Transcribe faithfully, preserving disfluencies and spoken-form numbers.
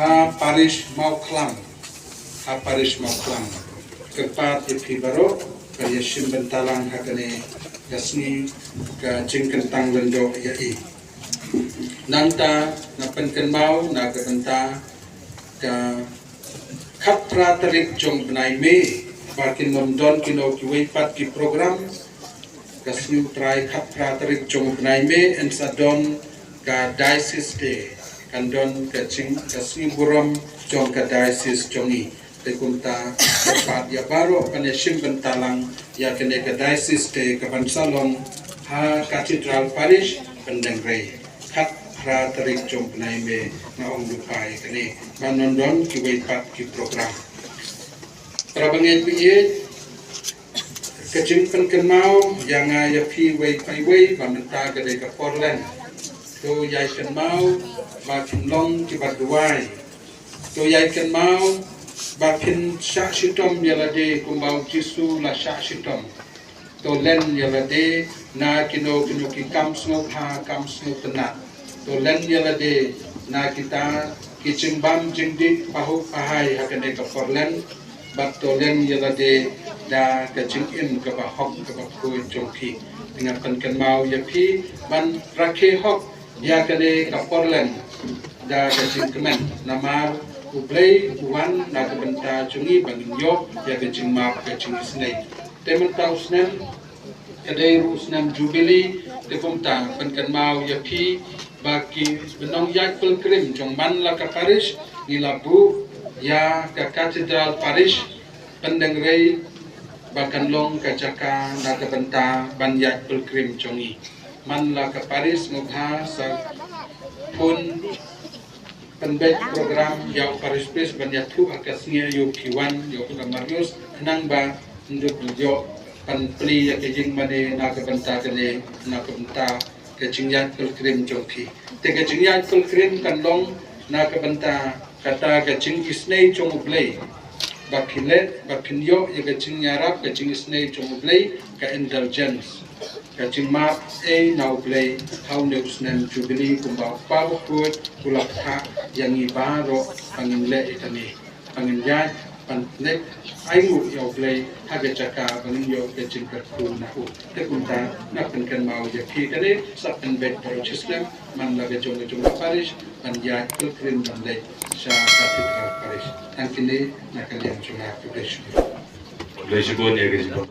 Ha parish Mawkhlam, ha parish Mawkhlam. Kyrpad ïa phi baroh, ka ïa shim bynta lang ha kane ka sngi, ka jingkyntang lyngdoh ïa i. Nangta, nga pynkynmaw, na ka bynta, ka khatphra tarik jong bnai May, ba kin ym don kino kiwei pat ki program, ka sngi u trai khatphra tarik jong bnai May, yn sa don ka Diocese Day, kan don ka jing, ka sngi burom jong ka diocese jong i. Te kumta, kyrpad ïa baroh ban ïa shim bynta lang ïa kane ka Diocese Day ka ban sa long ha Cathedral Parish, Pyndengrei. Khatphra tarik jong bnai May, nga ong lypa ïa kane, ban ym don kiwei pat ki program. Para bangeit baieit, ka jingpynkynmaw ïa nga ïa phi wei pa wei, ba mynta ka dei ka por Lent. To ïai kynmaw ba phin long kiba duwai. To ïai kynmaw ba phin shah shitom ïa lade kumba u Jisu u la shah shitom. To len ïa lade na kino kino ki kam sngewbha, kam sngewtynnat. To len ïa lade na kita ki jingbam jingdih pahuh pahai ha kane ka por Lent. Bad to len ïa lade da ka jingim kaba hok kaba khuid jong phi. Te nga pynkynmaw ïa phi ban rakhe hok ïa kane ka por Lent da ka jingkmen, namar U Blei u wan na ka bynta jong ngi ba ngin ïoh ïa ka jingmap ka jingisynei. Te mynta u snem ka dei ruh u snem Jubili, te kumta pynkynmaw ïa phi ba ki ba nongïaid pilgrim jong man la ka parish, ngi la buh ïa ka Cathedral Parish Pyndengrei ba kan long ka jaka na ka bynta ban ïaid pilgrim jong ngi. Man la ka parish, sngewbha sa pynbeit program ïa u parish priest ban ïathuh ha ka sngi ïa u P one, ïa u Marius, khnang ba un ïoh ban plie ïa ka ïing mane na ka bynta kane, na ka bynta ka jingïaid pilgrim jong phi. Te ka jingïaid pilgrim kan long na ka bynta kata ka jingisynei jong U Blei. Ba phi leh, ba phin ïoh ïa ka jingïarap, ka jingisynei jong U Blei, ka indulgence. Ka jingmap ei na U Blei ha une u snem Jubili, kumba u Kpa bakhuid u la pynthah ïa ngi baroh ba ngin leh ïa kane. Ba ngin ïaid ban leit ainguh ïa U Blei ha ka jaka ba ngin ïoh ka jingkyrkhu na u. Te kumta nga pynkynmaw ïa phi kane, sa pynbeit baroh shi snem man la ka jong ka jong ka parish ban ïaid pilgrim ban leit sha Cathedral Parish. Tang kine na ka liang jong nga, khublei shibun. Khublei shibun ïa ka jingkyrkhu.